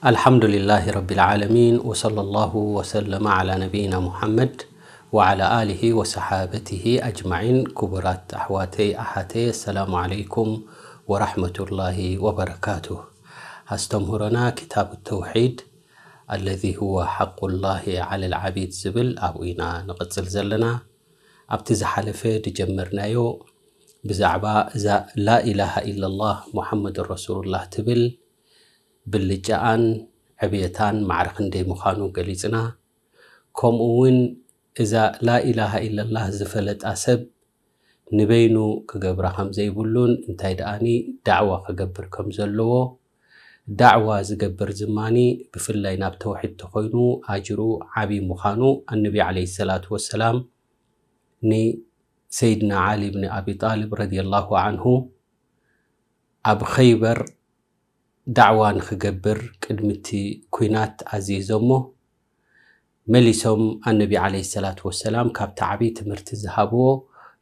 الحمد لله رب العالمين، وصلى الله وسلم على نبينا محمد وعلى آله وصحابته أجمعين. ክቡራት ኣሕዋተይ ኣሓተይ፣ السلام عليكم ورحمة الله وبركاته። ኣስተምህሮና كتاب التوحيد الذي هو حق الله على العبيد ዝብል ኣብኡ ኢና ንቕጽል ዘለና። ኣብቲ ዝሓለፈ ዝጀመርናዮ ብዛዕባ እዛ لا إله إلا الله محمد رسول الله ትብል ብልጫኣን ዕብየታን ማዕረ ክንደይ ምዃኑ ገሊጽና። ከምኡ እውን እዛ لا إله إلا الله ዝፈለጣ ሰብ ንበይኑ ክገብራ ከም ዘይብሉን እንታይ ደኣኒ ዳዕዋ ክገብር ከም ዘለዎ፣ ዳዕዋ ዝገብር ዝማኒ ብፍላይ ናብ ተውሒድ ተኾይኑ ኣጅሩ ዓቢ ምዃኑ ኣነቢ ዓለይሂ ሰላቱ ወሰላም ንሰይድና ዓሊ ብን ኣቢ ጣልብ ረዲየላሁ ዓንሁ ኣብ ኸይበር ዳዕዋ ንኽገብር ቅድሚ እቲ ኲናት ኣዚዞሞ። መሊሶም ኣነቢ ዓለይሂ ሰላቱ ወሰላም ካብቲ ዓብዪ ትምህርቲ ዝሃብዎ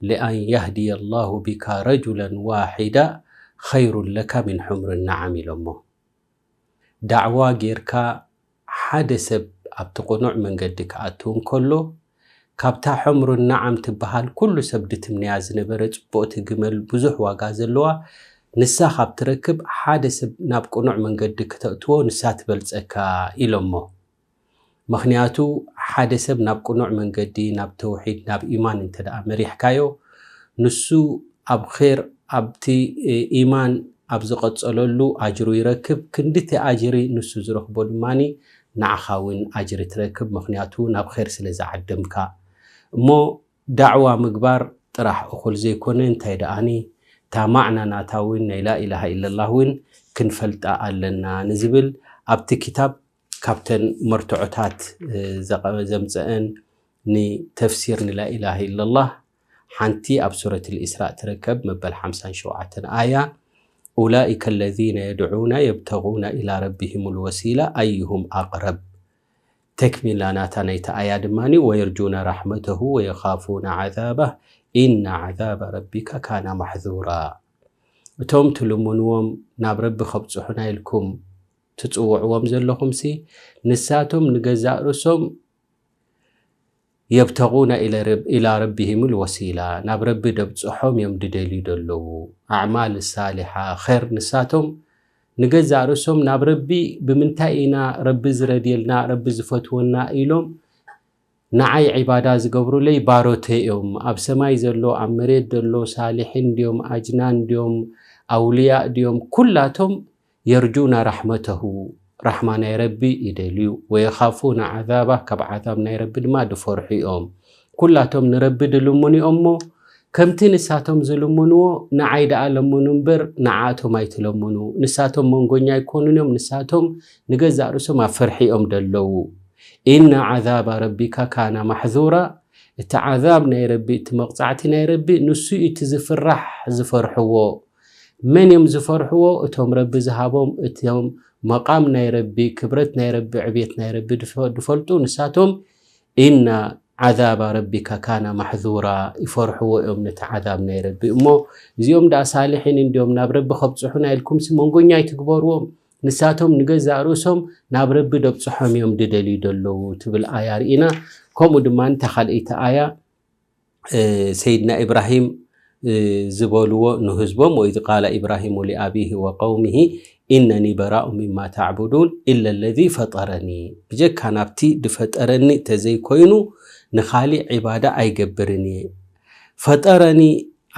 لأن يهدي الله بك رجلا واحدا خير لك من حمر النعم ኢሎሞ። ዳዕዋ ጌርካ ሓደ ሰብ ኣብቲ ቅኑዕ መንገዲ ክኣቱ እንከሎ፣ ካብታ ሑምሩ ነዓም ትበሃል ኩሉ ሰብ ድትምነያ ዝነበረ ጽብቕቲ ግመል ብዙሕ ዋጋ ዘለዋ ንሳ ካብ ትረክብ ሓደ ሰብ ናብ ቅኑዕ መንገዲ ክተእትዎ ንሳ ትበልጸካ ኢሎሞ። ምኽንያቱ ሓደ ሰብ ናብ ቅኑዕ መንገዲ፣ ናብ ተውሒድ፣ ናብ ኢማን እንተ ደኣ መሪሕካዮ፣ ንሱ ኣብ ኼር፣ ኣብቲ ኢማን ኣብ ዝቐጸለሉ ኣጅሩ ይረክብ። ክንድቲ ኣጅሪ ንሱ ዝረኽቦ ድማኒ ንዓኻ እውን ኣጅሪ ትረክብ፣ ምኽንያቱ ናብ ኼር ስለ ዝዓደምካ። እሞ ዳዕዋ ምግባር ጥራሕ እኹል ዘይኮነ፣ እንታይ ደኣኒ እታ ማዕና ናታ እውን ናይ ላኢላሃ ኢለላህ እውን ክንፈልጣ ኣለና ንዝብል ኣብቲ ክታብ ካብተን መርትዖታት ዘምፀአን ንተፍሲር ንላኢላሃ ኢለላህ ሓንቲ ኣብ ሱረት ልኢስራእ ትርከብ፣ መበል ሓምሳን ሸውዓተን ኣያ፣ أولئك الذين يدعون يبتغون إلى ربهم الوسيلة أيهم أقرب። ተክሚላ ናታ ናይቲ ኣያ ድማኒ ويرجون رحمته ويخافون عذابه إن عذاب ربك كان محذورا። እቶም ትልምንዎም ናብ ረቢ ከብጽሑና ኢልኩም ትጽውዕዎም ዘለኹምሲ ንሳቶም ንገዛእ ርእሶም يبتغون إلى ربهم الوسيلة، ናብ ረቢ ደብጽሖም እዮም ድደልዩ ደለዉ። ኣዕማል ሳሊሓ ኸር ንሳቶም ንገዛእ ርእሶም ናብ ረቢ ብምንታይ ኢና ረቢ ዝረድየልና ረቢ ዝፈትወና ኢሎም ንዓይ ዒባዳ ዝገብሩለይ ባሮተይ እዮም። ኣብ ሰማይ ዘሎ ኣብ መሬት ዘሎ ሳሊሒን ድዮም ኣጅናን ድዮም ኣውልያእ ድዮም ኩላቶም يرجون رحمته ራሕማ ናይ ረቢ ይደልዩ ويخافون عذابه ካብ ዓዛብ ናይ ረቢ ድማ ድፈርሑ እዮም። ኩላቶም ንረቢ ድልምኑ እዮም እሞ ከምቲ ንሳቶም ዝልምንዎ ንዓይ ደኣ ለምኑ እምበር ንዓኣቶም ኣይትለምኑ። ንሳቶም መንጎኛ ኣይኮኑን እዮም። ንሳቶም ንገዛእ ርእሶም ኣብ ፍርሒ እዮም ደለዉ። إن عذاب ربك كان محذورا እቲ ዓዛብ ናይ ረቢ እቲ መቕጻዕቲ ናይ ረቢ ንሱ እዩ እቲ ዝፍራሕ ዝፈርሕዎ። መን እዮም ዝፈርሕዎ? እቶም ረቢ ዝሃቦም እቶም መቓም ናይ ረቢ ክብረት ናይ ረቢ ዕብየት ናይ ረቢ ድፈ- ድፈልጡ ንሳቶም إن عذاب ربك كان محذورا ይፈርሕዎ እዮም ነቲ ዓዛብ ናይ ረቢ። እሞ እዚኦም ደኣ ሳልሒን እንዲዮም ናብ ረቢ ከብጽሑና ኢልኩምሲ መንጎኛ ኣይትግበርዎም። ንሳቶም ንገዛእ ርእሶም ናብ ረቢ ደብጽሖም እዮም ድደልዩ ደለዉ ትብል ኣያ ርኢና። ከምኡ ድማ እንተ ካልኣይቲ ኣያ ሰይድና ኢብራሂም ዝበልዎ ንህዝቦም وإذ قال إبراهيم لأبيه وقومه إنني براء مما تعبدون إلا الذي فطرني ብጀካ ናብቲ ድፈጠረኒ ተዘይኮይኑ ንኻሊእ ዒባዳ ኣይገብርን እየ። ፈጠረኒ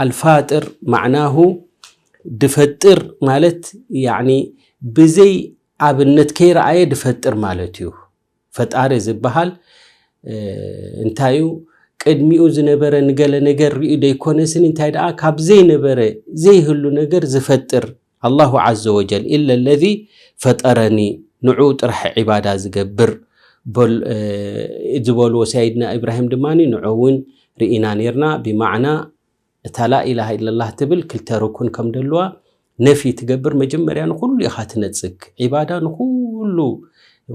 ኣልፋጥር ማዕናሁ ድፈጥር ማለት ያኒ ብዘይ ኣብነት ከይረኣየ ድፈጥር ማለት እዩ። ፈጣሪ ዝበሃል እንታይ እዩ? ቅድሚኡ ዝነበረ ንገለ ነገር ሪኡ ደይኮነስን እንታይ ደኣ ካብ ዘይነበረ ዘይህሉ ነገር ዝፈጥር ኣላሁ ዓዘ ወጀል إلا الذي فطرني ንዑ ጥራሕ ዒባዳ ዝገብር ዝበልዎ ሳይድና ኢብራሂም ድማ ንዑ እውን ርኢና ነርና። ብማዕና እታ ላኢላሃ ኢለላህ ትብል ክልተ ርኩን ከም ደልዋ ነፊ ትገብር መጀመርያ ንኹሉ ኢኻ ትነጽግ ዒባዳ ንኹሉ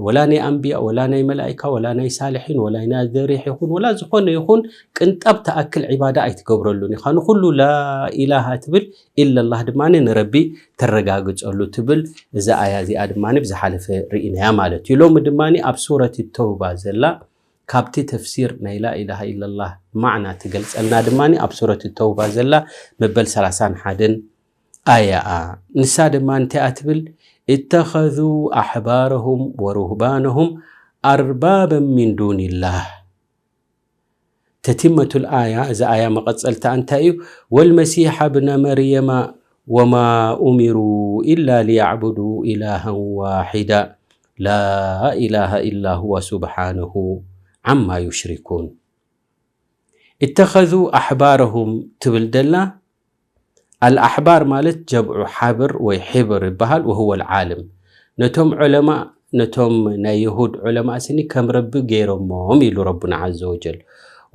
ወላ ናይ ኣንብያ፣ ወላ ናይ መላኢካ፣ ወላ ናይ ሳልሒን፣ ወላ ናይ ዘሪሕ ይኹን፣ ወላ ዝኾነ ይኹን ቅንጣብ ተኣክል ዒባዳ ኣይትገብረሉን ኢኻ። ንኹሉ ላኢላሃ ትብል፣ ኢለላህ ድማ ንረቢ ተረጋግጸሉ ትብል። እዛ ኣያ እዚኣ ድማ ብዝሓለፈ ርኢናያ ማለት እዩ። ሎሚ ድማ ኣብ ሱረት ተውባ ዘላ ካብቲ ተፍሲር ናይ ላኢላሃ ኢለላህ ማዕና ትገልጸልና ድማ ኣብ ሱረት ተውባ ዘላ መበል ሰላሳን ሓደን ኣያኣ። ንሳ ድማ እንታይ እያ ትብል? اتخذوا أحبارهم ورهبانهم أربابا من دون الله. تتمة الآية، እዛ ኣያ መቐጸልታ እንታይ እዩ? والمسيح ابن مريم وما أمروا إلا ليعبدوا إلها واحدا لا إله إلا هو سبحانه عما يشركون. اتخذوا أحبارهم ትብል ደላ፣ ኣልኣሕባር ማለት ጀምዑ ሓብር ወይ ሒብር ይበሃል፣ وهو العالم። ነቶም ዑለማ፣ ነቶም ናይ የሁድ ዑለማ ስኒ ከም ረቢ ገይሮሞም ኢሉ ረቡና ዓዘ ወጀል።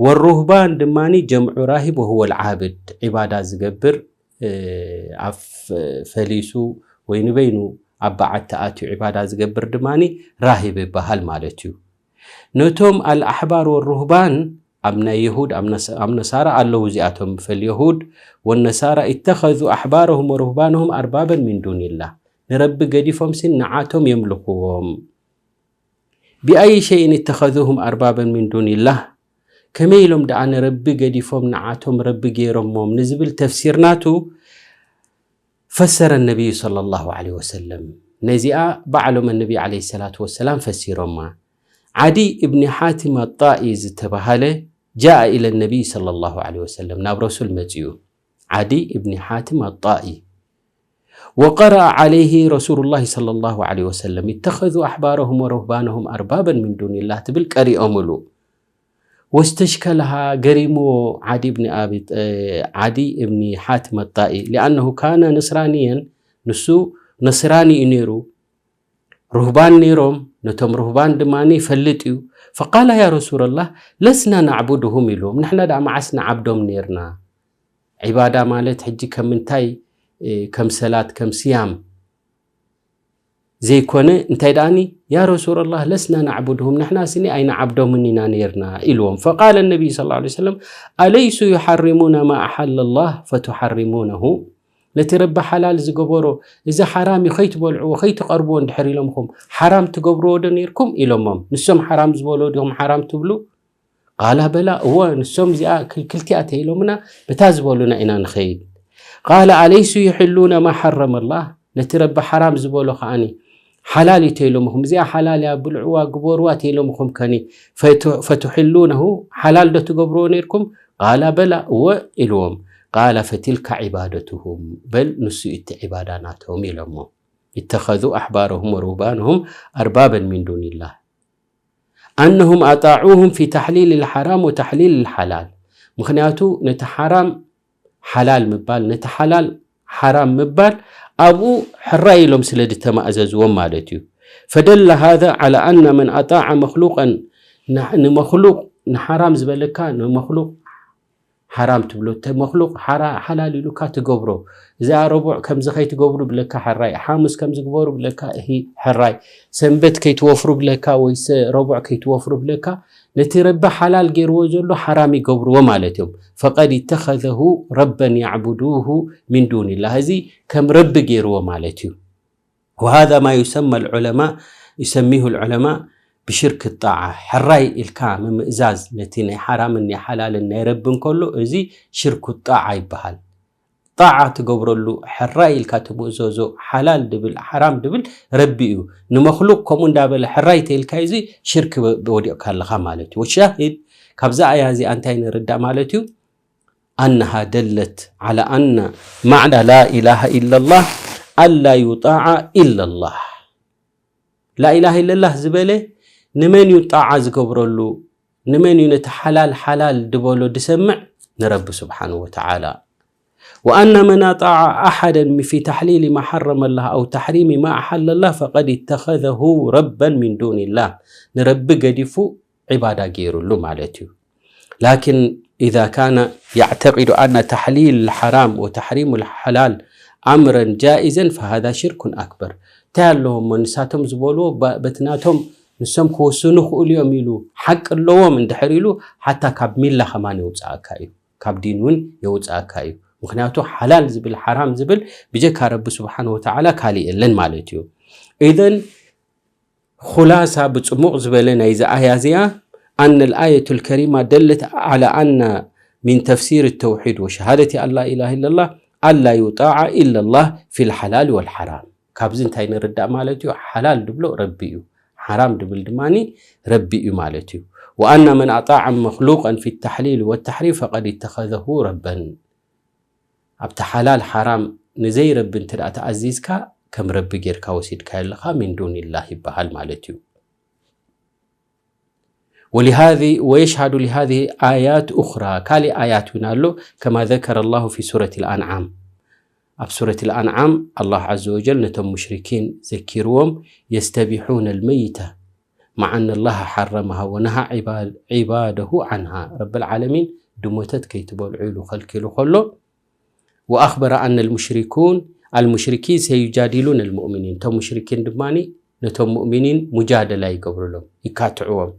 ወሩህባን ድማ ጀምዑ ራሂብ፣ وهو العابد፣ ዒባዳ ዝገብር፣ እ፣ ኣፍ ፈሊሱ ወይ ንበይኑ ኣብ በዓቲ ኣትዩ ዒባዳ ዝገብር ድማ ራሂብ ይበሃል ማለት እዩ። ነቶም ኣልኣሕባር ወሩህባን ኣብ ናይ የሁድ ኣብ ነስ-፣ ኣብ ነሳራ ኣለዉ እዚኣቶም። فاليهود والنصارى اتخذوا أحبارهم ورهبانهم أربابا من دون الله። ንረቢ ገዲፎም ሲን ንዓቶም የምልኽዎም። بأي شيء اتخذوهم أربابا من دون الله؟ ከመይ ኢሎም ደኣ ንረቢ ገዲፎም ንዓቶም ረቢ ገይሮሞም ንዝብል ተፍሲር ናቱ ፈሰረ ነቢዩ ሰለላሁ ዐለይሂ ወሰለም። ነዚኣ ባዕሎም ነቢ ዐለይሂ ሰላቱ ወሰላም ፈሲሮማ። ዓዲ እብኒ ሓቲም ኣጣኢ ዝተባሃለ ጃአ ኢለ ነቢይ ሰለላሁ ዐለይሂ ወሰለም፣ ናብ ረሱል መጺኡ። ዓዲ እብኒ ሓቲም ኣጣኢ። وقرأ عليه رسول الله صلى الله عليه وسلم اتخذوا أحبارهم ورهبانهم أربابا من دون الله ትብል ቀሪኦምሉ። واستشكلها፣ ገሪምዎ ዓዲ እብኒ ኣቢ-፣ እ፣ ዓዲ እብኒ ሓቲም ኣጣኢ، لأنه كان نصرانيا، ንሱ ነስራኒ እዩ ነይሩ። ሩህባን ነይሮም፣ ነቶም ሩህባን ድማ ይፈልጥ እዩ። فقال يا رسول الله لسنا نعبدهم ኢልዎም፣ ንሕና ደኣ መዓስ ንዓብዶም ነይርና? ዒባዳ ማለት ሕጂ ከም ምንታይ፣ እ፣ ከም ሰላት፣ ከም ስያም ዘይኮነ፣ እንታይ ደኣኒ፣ يا رسول الله لسنا نعبدهم، ንሕና ስኒ ኣይንዓብዶምን ኢና ነይርና ኢልዎም። فقال النبي صلى الله عليه وسلم أليسوا يحرمون ما أحل الله فتحرمونه؟ ነቲ ረቢ ሓላል ዝገበሮ፣ እዚ ሓራም እዩ፣ ከይትበልዕዎ፣ ከይትቐርብዎ እንድሕር ኢሎምኹም፣ ሓራም ትገብርዎ ዶ ነይርኩም? ኢሎሞም። ንሶም ሓራም ዝበልዎ ዲኹም ሓራም ትብሉ? ቃላ በላ፣ እወ፣ ንሶም እዚኣ ክልክልቲ እያ ተይሎምና፣ በታ ዝበሉና ኢና ንኸይድ። ቃለ ኣለይሱ ይሕሉነ ማ ሓረመ ላህ፣ ነቲ ረቢ ሓራም ዝበሎ ከዓኒ ሓላል እዩ ተይሎምኹም፣ እዚኣ ሓላል እያ፣ ብልዕዋ፣ ግበርዋ ተይሎምኹም ከኒ፣ ፈቱ-፣ ፈቱሕሉነሁ፣ ሓላል ዶ ትገብርዎ ነይርኩም? ቃላ በላ፣ እወ ኢልዎም። ቃለ ፈቲልካ ዒባደቱሁም፣ በል ንሱ እቲ ዒባዳ ናቶም ኢሎሞ። اتخذوا أحبارهم ورهبانهم أربابا من دون الله أنهم أطاعوهم في تحليل الحرام وتحليل الحلال። ምኽንያቱ ነቲ ሓራም ሓላል ምባል፣ ነቲ ሓላል ሓራም ምባል ኣብኡ ሕራይ ኢሎም ስለ ዝተማእዘዝዎም ማለት እዩ። فدل هذا على أن من أطاع مخلوقا، ን-፣ ንመኽሉቕ ንሓራም ዝበለካ ንመኽሉቕ ሓራም ትብሎ፣ እቲ መኽሉቕ ሓራ-፣ ሓላል ኢሉካ ትገብሮ። እዚኣ ረቡዕ ከምዚ ከይትገብሩ ብለካ ሕራይ፣ ሓሙስ ከምዚ ግበሩ ብለካ እሂ ሕራይ፣ ሰንበት ከይትወፍሩ ብለካ ወይ ሰ-፣ ረቡዕ ከይትወፍሩ ብለካ፣ ነቲ ረቢ ሓላል ገይርዎ ዘሎ ሓራም ይገብርዎ ማለት እዮም። فقد اتخذه ربا يعبدوه من دون الله። እዚ ከም ረቢ ገይርዎ ማለት እዩ። وهذا ما يسمى العلماء، يسميه العلماء بشرك الطاعة። ሕራይ ኢልካ ምምእዛዝ ነቲ ናይ ሓራምን ናይ ሓላልን ናይ ረቢ እንከሎ፣ እዚ ሽርኩ ጣዓ ይበሃል። ጣዓ ትገብረሉ፣ ሕራይ ኢልካ ትምእዘዞ፣ ሓላል ድብል፣ ሓራም ድብል ረቢ እዩ። ንመኽሉቕ ከምኡ እንዳበለ ሕራይ ተኢልካ፣ እዚ ሽርክ ወ-፣ ወዲቕካ ኣለኻ ማለት እዩ። ወሻሂድ፣ ካብዛ ኣያ እዚኣ እንታይ ንርዳእ ማለት እዩ? أنها دلت على أن معنى لا إله إلا الله ألا يطاع إلا الله. لا إله إلا الله ዝበለ ንመን እዩ ጣዓ ዝገብረሉ? ንመን እዩ ነቲ ሓላል ሓላል ድበሎ ድሰምዕ? ንረቢ ስብሓንሁ ወተዓላ። وأن من أطاع أحدا في تحليل ما حرم الله أو تحريم ما أحل الله فقد اتخذه ربا من دون الله. ንረቢ ገዲፉ ዒባዳ ገይሩሉ ማለት እዩ። لكن إذا كان يعتقد أن تحليل الحرام وتحريم الحلال أمرا جائزا فهذا شرك أكبر. እንታይ ኣለዎም ንሳቶም ዝበልዎ በቲ ናቶም ንሶም ክወስኑ ክእሉ እዮም ኢሉ ሓቂ ኣለዎም እንድሕር ኢሉ ሓታ ካብ ሚላ ከማን የውፅኣካ እዩ፣ ካብ ዲን እውን የውፅኣካ እዩ። ምክንያቱ ሓላል ዝብል ሓራም ዝብል ብጀካ ረቢ ስብሓን ወተዓላ ካሊእ የለን ማለት እዩ። ኢዘን ኹላሳ ብፅሙቕ ዝበለ ናይዚ ኣያ እዚኣ أن الآية الكريمة دلت على أن من تفسير التوحيد وشهادة أن لا إله إلا الله ألا يطاع إلا الله في الحلال والحرام። ካብዚ እንታይ ንርዳእ ማለት እዩ? ሓላል ድብሎ ረቢ እዩ፣ ሓራም ድብል ድማ ረቢ እዩ ማለት እዩ። وأن من أطاع مخلوقا في التحليل والتحريم فقد اتخذه ربا። ኣብቲ ሓላል ሓራም ንዘይረቢ እንተ ደኣ ተኣዚዝካ ከም ረቢ ጌርካ ወሲድካዮ ኣለኻ፣ ሚን ዱኒላህ ይበሃል ማለት እዩ። ولهذه ويشهد لهذه آيات أخرى، ካልእ ኣያት እውን ኣሎ። كما ذكر الله في سورة الأنعام، ኣብ ሱረት ኣልኣንዓም ኣላህ ዓዘ ወጀል ነቶም ሙሽሪኪን ዘኪርዎም፣ يستبيحون الميتة مع أن الله حرمها ونهى عباد- عباده عنها። ረብል ዓለሚን ድሞተት ከይትበልዑ ኢሉ ከልኪሉ ከሎ وأخبر أن المشركون المشركين سيجادلون المؤمنين، እቶም ሙሽሪኪን ድማ ነቶም ሙእሚኒን ሙጃደላ ይገብሩሎም፣ ይካትዕዎም።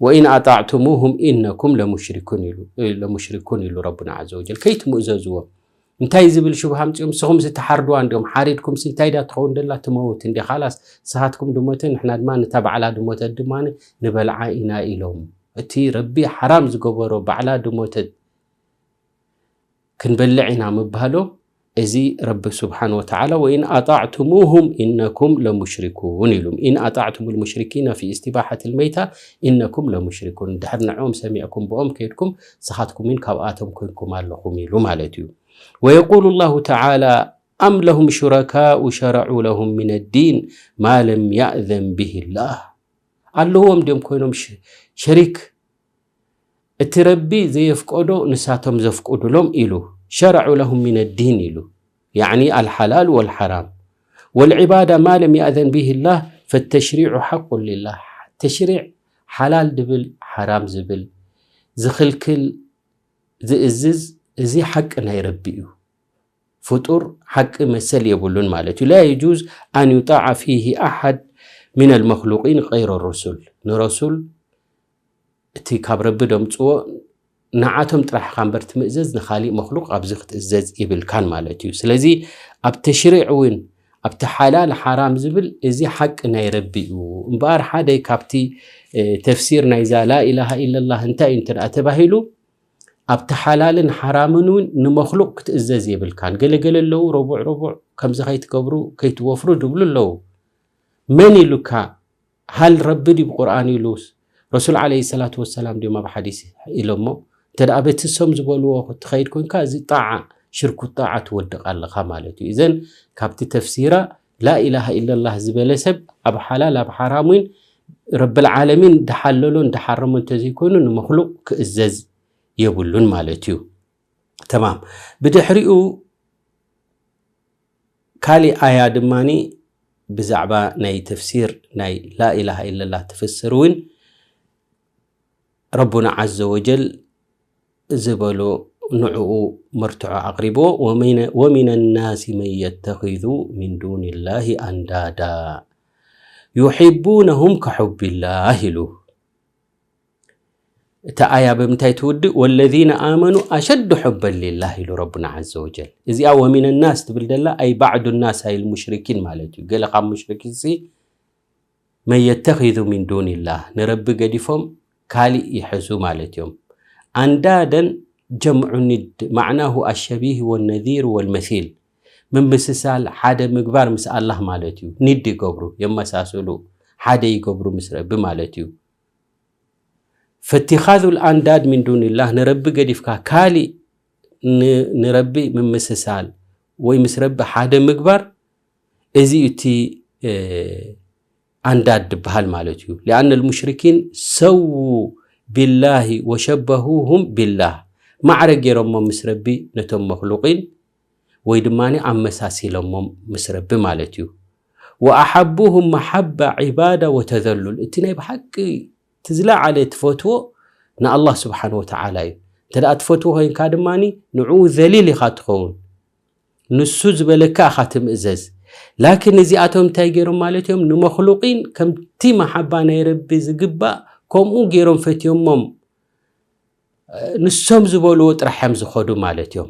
وإن أطعتموهم إنكم لمشركون ኢሉ ለሙሽሪኩን ኢሉ ረቡና ዓዘ ወጀል። ከይትምእዘዝዎም። እንታይ ዝብል ሽብሃ ኣምፅኦም? ንስኹም ዝተሓርድዋ እንዲኦም ሓሪድኩም እንታይ ዳ ትኸውን ደላ ትመውት እንዲ ካላስ ንስኻትኩም ድሞተ ንሕና ድማ ነታ ባዕላ ድሞተት ድማ ንበልዓ ኢና ኢሎም። እቲ ረቢ ሓራም ዝገበሮ ባዕላ ድሞተት ክንበልዕ ኢና ምባሎም እዚ ረቢ ስብሓን ወተዓላ وإن أطعتموهم إنكم لمشركون ኢሉ። إن أطعتم المشركين في استباحة الميتة إنكم لمشركون ድሕር ንዕኦም ሰሚዕኩም ብኦም ከይድኩም ንስኻትኩም እውን ካብኣቶም ኮይንኩም ኣለኹም ኢሉ ማለት እዩ። ويقول الله تعالى أم لهم شركاء شرعوا لهم من الدين ما لم يأذن به الله ኣለዎም ድዮም ኮይኖም ሸሪክ እቲ ረቢ ዘየፍቀዶ ንሳቶም ዘፍቅዱሎም ኢሉ። شرعوا لهم من الدين ኢሉ። يعني الحلال والحرام والعبادة ما لم يأذن به الله فالتشريع حق لله። ተሽሪዕ ሓላል ድብል ሓራም ዝብል ዝኽልክል ዝእዝዝ እዚ ሓቂ ናይ ረቢ እዩ። ፍጡር ሓቂ መሰል የብሉን ማለት እዩ። لا يجوز أن يطاع فيه أحد من المخلوقين غير الرسل ንረሱል እቲ ካብ ረቢ ደምፅዎ ንዓቶም ጥራሕ ኢኻ እምበር ትምእዘዝ ንኻሊእ መክሉቅ ኣብዚ ክትእዘዝ ይብልካን ማለት እዩ። ስለዚ ኣብ ተሽሪዕ እውን ኣብቲ ሓላል ሓራም ዝብል እዚ ሓቂ ናይ ረቢ እዩ እምበኣር ሓደ ካብቲ ተፍሲር ናይዛ ላኢላሃ ኢለላህ እንታይ እዩ እንተ ተባሂሉ ኣብቲ ሓላልን ሓራምን እውን ንመክሉቅ ክትእዘዝ የብልካን። ገለገለ ኣለዉ ረቡዕ ረቡዕ ከምዚ ከይትገብሩ ከይትወፍሩ ድብሉ ኣለዉ። መን ኢሉካ? ሃል ረቢ ድዩ ብቁርኣን ኢሉስ ረሱል ዓለይሂ ሰላቱ ወሰላም ድዮም ኣብ ሓዲስ ኢሎሞ? እንተ ደኣ በቲ እሶም ዝበልዎ ትኸይድ ኮንካ እዚ ጣዓ ሽርኩ ጣዓ ትወድቕ ኣለኻ ማለት እዩ። እዘን ካብቲ ተፍሲራ ላኢላሃ ኢለላህ ዝበለ ሰብ ኣብ ሓላል ኣብ ሓራም እውን ረብል ዓለሚን ድሓለሎ እንዳሓረሞ እንተዘይኮይኑ ንመክሉቅ ክእዘዝ የብሉን ማለት እዩ። ተማም። ብድሕሪኡ ካሊእ ኣያ ድማኒ ብዛዕባ ናይ ተፍሲር ናይ ላኢላሃ ኢለላህ ትፍስር እውን ረቡና ዓዘ ወጀል ዝበሎ ንዕኡ መርትዖ ኣቕሪብዎ። ومن الناس من يتخذ من دون الله أندادا يحبونهم كحب الله ኢሉ። እታ ኣያ ብምንታይ ትውድእ? والذين آمنوا أشد حبا لله ኢሉ ረቡና ዓዘ ወጀል። እዚኣ ومن الناس ትብል ደላ ኣይ بعض الناس ኣይ المشركين ማለት እዩ። ገለ ካብ ሙሽሪኪን ሲ من يتخذ من دون الله ንረቢ ገዲፎም ካሊእ ይሕዙ ማለት እዮም። ኣንዳደን ጀምዑ ኒድ معناه الشبيه والنظير والمثيل ምምስሳል ሓደ ምግባር ምስ ኣላህ ማለት እዩ። ኒድ ይገብሩ የመሳስሉ ሓደ ይገብሩ ምስ ረቢ ማለት እዩ። فاتخاذ الأنداد من دون الله ንረቢ ገዲፍካ ካሊእ ንረቢ ምምስሳል ወይ ምስ ረቢ ሓደ ምግባር እዚ እቲ ኣንዳድ ድበሃል ማለት እዩ። لأن المشركين سووا بالله وشبهوهم بالله ማዕረ ገይሮሞ ምስ ረቢ ነቶም መክሉቂን ወይ ድማ ኣመሳሲሎሞም ምስ ረቢ ማለት እዩ። وأحبوهم محبة عبادة وتذلل እቲ ናይ ብሓቂ እቲ ዝለዓለ ትፈትዎ ንኣላህ ስብሓን ወተዓላ እዩ። እንተ ደኣ ትፈትዎ ኮይንካ ድማ ንዕኡ ዘሊል ኢኻ ትኸውን። ንሱ ዝበለካ ኢኻ ትምእዘዝ። ላኪን እዚኣቶም እንታይ ገይሮም ማለት እዮም? ንመክሉቂን ከምቲ መሓባ ናይ ረቢ ዝግባእ ከምኡ ገይሮም ፈትዮሞም። ንሶም ዝበልዎ ጥራሕ እዮም ዝኸዱ ማለት እዮም።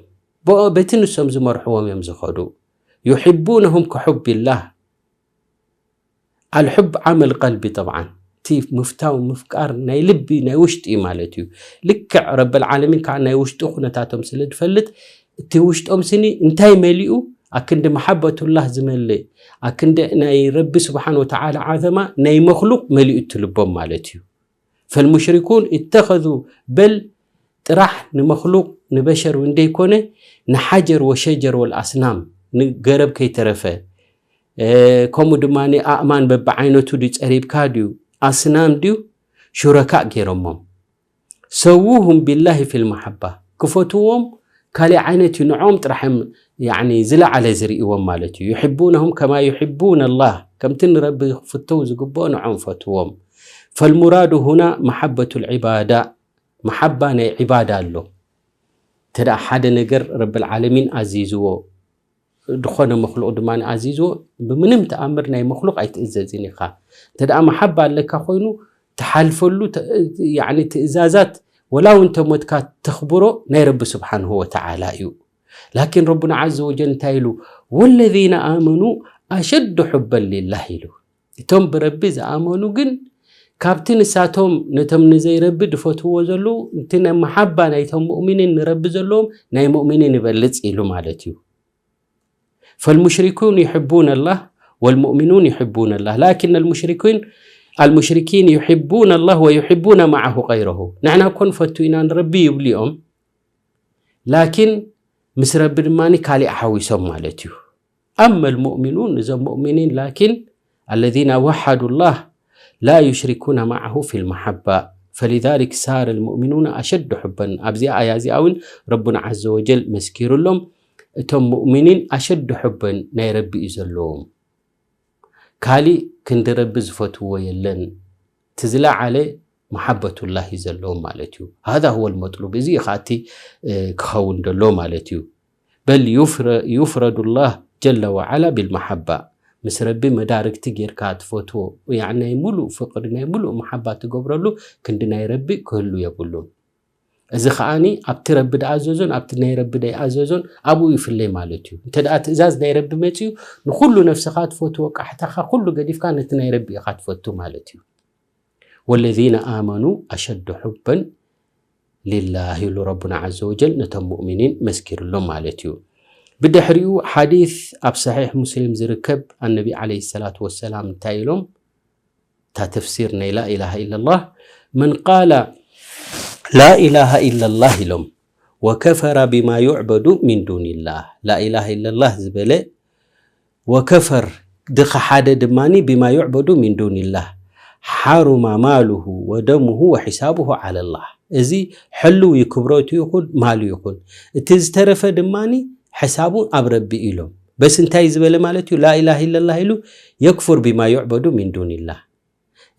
በቲ ንሶም ዝመርሕዎም እዮም ዝኸዱ። يحبونهم كحب الله. الحب عمل قلب طبعا. እቲ ምፍታው ምፍቃር ናይ ልቢ ናይ ውሽጢ ማለት እዩ። ልክዕ ረብል ዓለሚን ከዓ ናይ ውሽጢ ኩነታቶም ስለ ዝፈልጥ እቲ ውሽጦም ስኒ እንታይ መሊኡ ኣክንዲ መሓበቱላህ ዝመልእ ኣክንዲ ናይ ረቢ ስብሓን ወተዓላ ዓዘማ ናይ መክሉቅ መሊኡ እቲ ልቦም ማለት እዩ። فالمشركون اتخذوا በል ጥራሕ ንመክሉቅ ንበሸር እውን ደይኮነ ንሓጀር ወሸጀር ወልኣስናም ንገረብ ከይተረፈ ከምኡ ድማ ኣእማን በብዓይነቱ ድዩ ፀሪብካ ድዩ ኣስናም ድዩ ሹረካእ ገይሮሞም ሰውሁም ቢላሂ ፊል መሓባ ክፈትዎም ካልእ ዓይነት እዩ ንዖም ጥራሕ እዮም ዝለዓለ ዝርእዎም ማለት እዩ يحبونهم كما يحبون الله ከምቲ ንረቢ ክፍተው ዝግብኦ ንዖም ፈትዎም فالمراد هنا محبة العبادة መሓባ ናይ ዒባዳ ኣሎ እንተ ሓደ ነገር ረብል ዓለሚን ኣዚዝዎ ዝኾነ መክሉቕ ድማ ኣዚዝዎ ብምንም ተኣምር ናይ መክሉቕ ኣይትእዘዝን ኢኻ እንተ መሓባ ኣለካ ኮይኑ ትሓልፈሉ ትእዛዛት ወላ እውን ተሞትካ ተኽብሮ ናይ ረቢ ስብሓንሁ ወተዓላ እዩ ላኪን ረቡና ዓዘ ወጀል እንታይ ኢሉ ወለዚነ ኣመኑ ኣሸዱ ሑበን ሊላህ ኢሉ እቶም ብረቢ ዝኣመኑ ግን ካብቲ ንሳቶም ነቶም ንዘይረቢ ድፈትዎ ዘለዉ እቲ ናይ መሓባ ናይቶም ሙእሚኒን ንረቢ ዘለዎም ናይ ሙእሚኒን ይበልፅ ኢሉ ማለት እዩ فالمشركون يحبون الله والمؤمنون يحبون الله لكن المشركين المشركين يحبون الله ويحبون معه غيره ንሕና እኮ ንፈቱ ኢና ንረቢ ይብሉ እዮም ላኪን ምስ ረቢ ድማ ካሊእ ሓዊሶም ማለት እዩ أما المؤمنون እዞም مؤمنين لكن الذين وحدوا الله لا يشركون معه في المحبة فلذلك صار المؤمنون أشد حبا ኣብዚኣ ኣያ እዚኣ እውን ረቡና عز وجل መስኪሩሎም እቶም مؤمنين أشد حبا ናይ ረቢ እዩ ዘለዎም ካሊእ ክንዲ ረቢ ዝፈትዎ የለን እቲ ዝለዓለ መሓበቱላህ እዩ ዘለዎም ማለት እዩ هذا هو المطلوب እዚ እዩ ከዓ እቲ ክኸውን ደሎ ማለት እዩ በል ዩፍረዱ ላህ ጀለ ወዓላ ቢልመሓባ ምስ ረቢ መዳርግቲ ጌርካ ትፈትዎ ናይ ሙሉእ ፍቅሪ ናይ ሙሉእ መሓባ ትገብረሉ ክንዲ ናይ ረቢ ክህሉ የብሉን እዚ ከዓኒ ኣብቲ ረቢ ድኣዘዞን ኣብቲ ናይ ረቢ ደይኣዘዞን ኣብኡ ይፍለይ ማለት እዩ እንተ ደኣ ትእዛዝ ናይ ረቢ መፅዩ ንኩሉ ነፍስኻ ትፈትዎ ቃሕታኻ ኩሉ ገዲፍካ ነቲ ናይ ረቢ ኢኻ ትፈቱ ማለት እዩ ወለዚነ ኣመኑ ኣሸዱ ሑበን ሊላህ ኢሉ ረቡና ዓዘ ወጀል ነቶም ሙእሚኒን መስኪርሎም ማለት እዩ ብድሕሪኡ ሓዲስ ኣብ ሰሒሕ ሙስሊም ዝርከብ ኣነቢ ዓለይሂ ሰላቱ ወሰላም እንታይ ኢሎም እታ ተፍሲር ናይ ላኢላሃ ኢለላህ መን ቃለ ላኢላሃ ኢለላህ ኢሎም ወከፈረ ቢማ ዩዕበዱ ሚን ዱኒላህ ላኢላሃ ኢለላህ ዝበለ ወከፈር ድኸሓደ ድማ ቢማ ዩዕበዱ ሚን ዱኒላህ ሓሩማ ማሉሁ ወደሙሁ ወሒሳቡሁ ዓለላህ እዚ ሕልው እዩ ክብረቱ ይኹን ማሉ ይኹን እቲ ዝተረፈ ድማ ሕሳቡ ኣብ ረቢ ኢሎም በስ እንታይ ዝበለ ማለት እዩ ላኢላሃ ኢለላህ ኢሉ የክፉር ቢማ ዩዕበዱ ሚን ዱኒላህ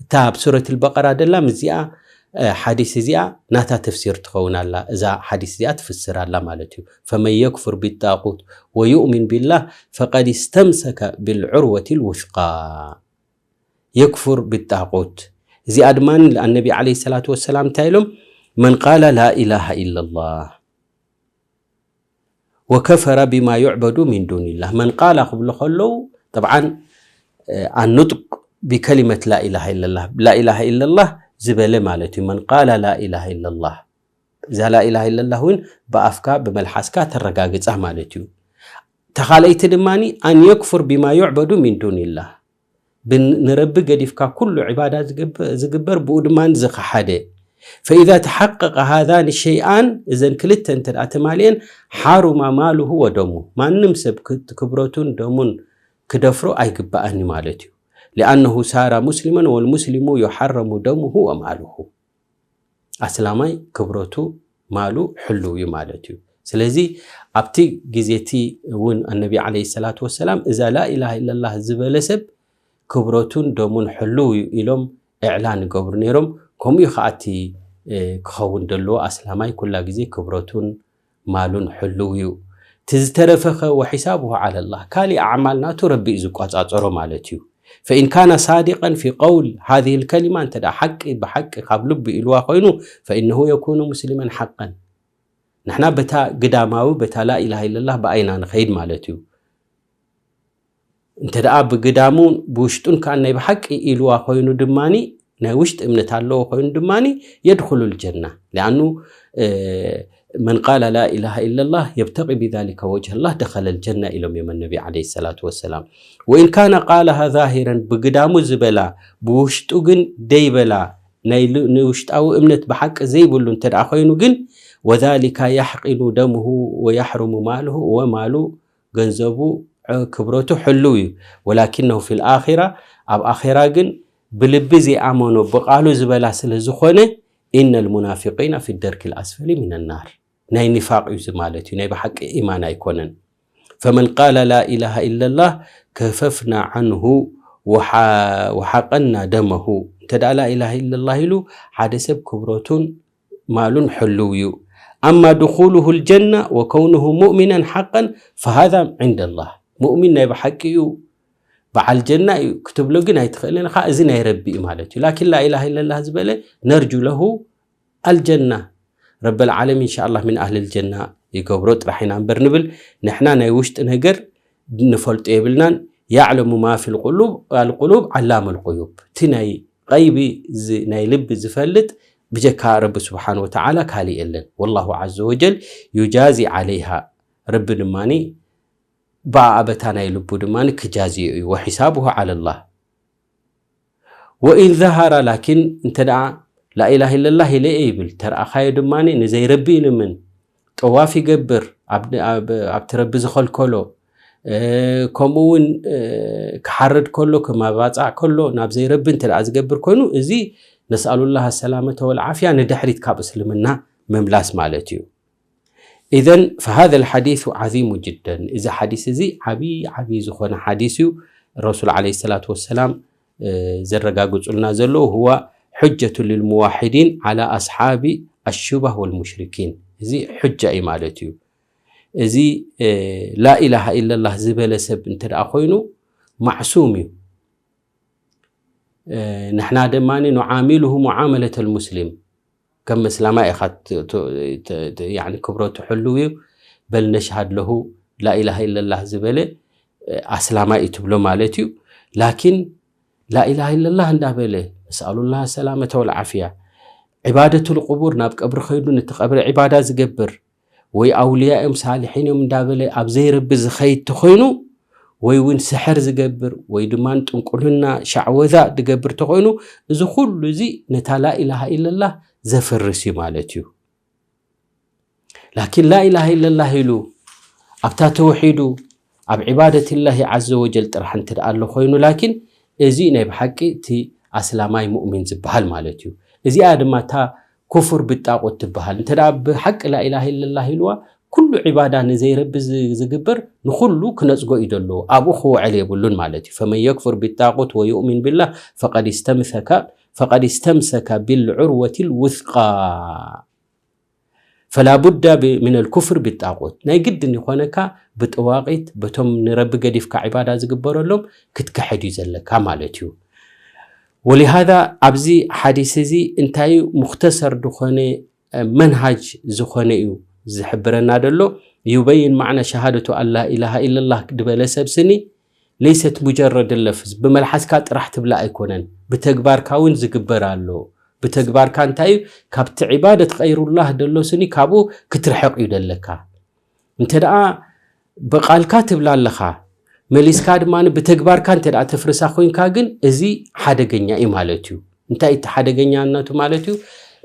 እታ ኣብ ሱረት ልበቀራ ደላ ምስዚኣ ሓዲስ እዚኣ ናታ ተፍሲር ትኸውን ኣላ እዛ ሓዲስ እዚኣ ትፍስር ኣላ ማለት እዩ ፈመን የክፉር ቢጣቁት ወዩእሚን ቢላህ ፈቀድ እስተምሰከ ብልዑርወት ልውስቃ የክፉር ቢጣቁት እዚኣ ድማ ኣነቢ ዓለ ሰላት ወሰላም እንታይ ኢሎም መን ቃለ ላኢላሃ ኢላላህ ወከፈረ ቢማ ዩዕበዱ ሚን ዱኒላህ መን ቃላ ክብሉ ከለዉ ጠብዓን ኣኑጥቅ ቢከሊመት ላኢላሃ ኢለላህ ላኢላሃ ኢለላህ ዝበለ ማለት እዩ መን ቃላ ላኢላሃ ኢለላህ እዛ ላኢላሃ ኢለላህ እውን ብኣፍካ ብመልሓስካ ተረጋግፃ ማለት እዩ ተኻለይቲ ድማ ኣን የክፉር ቢማ ዩዕበዱ ሚን ዱኒላህ ንረቢ ገዲፍካ ኩሉ ዕባዳ ዝግበር ብኡ ድማ ዝኸሓደ فإذا تحقق هذان الشيئان እዘን ክልተ እንተ ተማልአን ሓሩማ ማሉሁ ወደሙ ማንም ሰብ ክብረቱን ደሙን ክደፍሮ ኣይግባእን ማለት እዩ لأنه صار مسلما والمسلم يحرم دمه وماله ኣስላማይ ክብረቱ ማሉ ሕልው እዩ ማለት እዩ ስለዚ ኣብቲ ግዜቲ እውን ኣነቢ ዓለ ሰላት ወሰላም እዛ ላኢላሃ ኢለላህ ዝበለ ሰብ ክብረቱን ደሙን ሕልው እዩ ኢሎም እዕላን ይገብሩ ነይሮም ከምኡ እዩ ከዓቲ ክኸውን ደለዎ ኣስላማይ ኩላ ግዜ ክብረቱን ማሉን ሕልው እዩ እቲ ዝተረፈኸ وحسابه على الله ካሊእ ኣዕማል ናቱ ረቢ እዩ ዝቆጻጸሮ ማለት እዩ። فإن كان صادقا في قول هذه الكلمة እንተ ደኣ ሓቂ ብሓቂ ካብ ልቡ ኢልዋ ኮይኑ فإنه يكون مسلما حقا ንሕና በታ ግዳማዊ በታ لا إله إلا الله ብኣይና ንኸይድ ማለት እዩ። እንተ ደኣ ብግዳሙ ብውሽጡን ከኣ ናይ ብሓቂ ኢልዋ ኮይኑ ድማኒ ናይ ውሽጢ እምነት ኣለዎ ኮይኑ ድማኒ يدخل الجنة لأنه من قال لا إله إلا الله يبتغي بذلك وجه الله دخل الجنة ኢሎም እዮም ነቢ عليه الصلاة والسلام وإن كان قالها ظاهرا ብግዳሙ ዝበላ ብውሽጡ ግን ደይበላ ናይ ንውሽጣዊ እምነት ብሓቂ ዘይብሉ እንተ ደኣ ኮይኑ ግን وذلك يحقن دمه ويحرم ماله ومال ገንዘቡ ክብረቱ ሕልው እዩ ولكنه في الآخرة ኣብ ኣኼራ ግን ብልቢ ዘይኣመኖ ብቓሉ ዝበላ ስለ ዝኾነ إن المنافقين في الدرك الأسفل من النار ናይ ኒፋቕ እዩ ማለት እዩ ናይ ብሓቂ ኢማን ኣይኮነን فمن قال لا إله إلا الله كففنا عنه وحقنا دمه እንተ ደኣ لا إله إلا الله ኢሉ ሓደ ሰብ ክብረቱን ማሉን ሕልው እዩ أما دخوله الجنة وكونه مؤمنا حقا فهذا عند الله مؤمن ናይ ብሓቂ እዩ በዓል ጀና እዩ ክትብሎ ግን ኣይትኽእልን ኢኻ እዚ ናይ ረቢ እዩ ማለት እዩ لكن لا إله إلا الله ዝበለ نرجو له الجنة رب العالمين إن شاء الله من أهل الجنة ይገብሮ ጥራሕ ኢና እምበር ንብል ንሕና ናይ ውሽጢ ነገር ንፈልጦ የብልናን يعلم ما في القلوب علام الغيوب እቲ ናይ غيب ናይ ልቢ ዝፈልጥ ብጀካ ረቢ سبحانه وتعالى ካልእ የለን والله عز وجل يجازي عليها ረቢ ድማ ብኣ በታ ናይ ልቡ ድማ ክጃዝዮ እዩ وحسابه على الله وإن ظهر لكن እንተ ደኣ لا إله إلا الله ኢለ እየ ይብል ተረኣኻዮ ድማ ንዘይረቢ ይልምን ጠዋፍ ይገብር ኣብቲ ረቢ ዝኸልከሎ ከምኡ እውን ክሓርድ ከሎ ክመባፃዕ ከሎ ናብ ዘይረቢ እንተ ደኣ ዝገብር ኮይኑ እዚ نسأل الله السلامة والعافية ንድሕሪት ካብ እስልምና ምምላስ ማለት እዩ إذن فهذا الحديث عظيم جدا እዚ ሓዲስ እዚ ዓብዪ ዓብዪ ዝኾነ ሓዲስ እዩ ረሱል عليه الصلاة والسلام ዘረጋግፁልና ዘለዉ هو حجة للموحدين على أصحاب الشبه والمشركين እዚ حجة እዩ ማለት እዩ እዚ لا إله إلا الله ዝበለ ሰብ እንተ ደኣ ኮይኑ ማዕሱም እዩ ንሕና ድማ نعامله معاملة المسلم ከም መስላማ ኢኻ ክብረቱ ሕልው እዩ በል ነሽሃድ ለሁ لا إله إلا الله ዝበለ ኣስላማይ እዩ ትብሎ ማለት እዩ ላኪን لا إله إلا الله እንዳበለ نسأل الله السلامة والعافية عبادة القبور ናብ ቀብሪ ከይዱ ነቲ ቀብሪ ዒባዳ ዝገብር ወይ ኣውልያ እዮም ሳልሒን እዮም እንዳበለ ኣብ ዘይረቢ ዝኸይድ ተኾይኑ ወይ እውን ስሕር ዝገብር ወይ ድማ ጥንቁልና ሻዕወዛ ዝገብር ተኾይኑ እዚ ኩሉ እዚ ነታ لا إله إلا الله ዘፍርስ እዩ ማለት እዩ ላኪን لا إله إلا الله ኢሉ ኣብታ ተውሒዱ ኣብ عبادة الله عز وجل ጥራሕ እንተ ደኣ ኣሎ ኮይኑ ላኪን እዚ ናይ ብሓቂ እቲ ኣስላማይ ሙእሚን ዝበሃል ማለት እዩ እዚኣ ድማ እታ ኩፍር ብጣቁት ትበሃል እንተ ደኣ ብሓቂ لا إله إلا الله ኢልዋ ኩሉ ዒባዳ ንዘይረቢ ዝግበር ንኹሉ ክነፅጎ እዩ ዘለዎ ኣብኡ ክውዕል የብሉን ማለት እዩ فمن يكفر بالطاغوت ويؤمن بالله فقد استمسك فقد استمسك بالعروة الوثقى فلا بد من الكفر بالطاغوت ናይ ግድን ይኾነካ ብጥዋቂት በቶም ንረቢ ገዲፍካ ዒባዳ ዝግበረሎም ክትክሕድ እዩ ዘለካ ማለት እዩ ولهذا ኣብዚ ሓዲስ እዚ እንታይ እዩ ሙክተሰር ዝኾነ መንሃጅ ዝኾነ እዩ ዝሕብረና ዘሎ يبين معنى شهادة أن لا إله إلا الله ዝበለ ሰብ ስኒ ليست مجرد اللفظ ብመልሓስካ ጥራሕ ትብላ ኣይኮነን ብተግባርካ እውን ዝግበር ኣሎ ብተግባርካ እንታይ እዩ ካብቲ عبادة غير الله ደሎ ስኒ ካብኡ ክትርሕቕ እዩ ደለካ እንተ ደኣ ብቓልካ ትብላ ኣለኻ መሊስካ ድማ ብተግባርካ እንተ ደኣ ተፍርሳ ኮይንካ ግን እዚ ሓደገኛ እዩ ማለት እዩ እንታይ እቲ ሓደገኛነቱ ማለት እዩ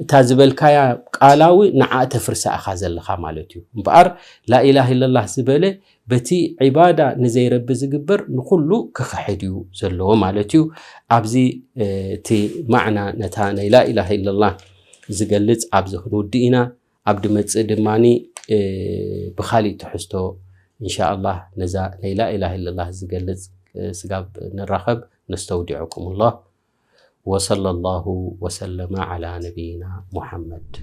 እታ ዝበልካያ ቃላዊ ንዓ ተፍርሳ ኢኻ ዘለኻ ማለት እዩ እምበኣር لا إله إلا الله ዝበለ በቲ ዒባዳ ንዘይረቢ ዝግበር ንኹሉ ክኽሕድ እዩ ዘለዎ ማለት እዩ ኣብዚ እቲ ማዕና ነታ ናይ لا إله إلا الله ዝገልጽ ኣብዚ ክንውድእ ኢና ኣብ ድመጽእ ድማ ብኻሊእ ትሕዝቶ إن شاء الله ነዛ ናይ لا إله إلا الله ዝገልጽ ስጋብ ንራኸብ نستودعكم الله وصلى الله وسلم على نبينا محمد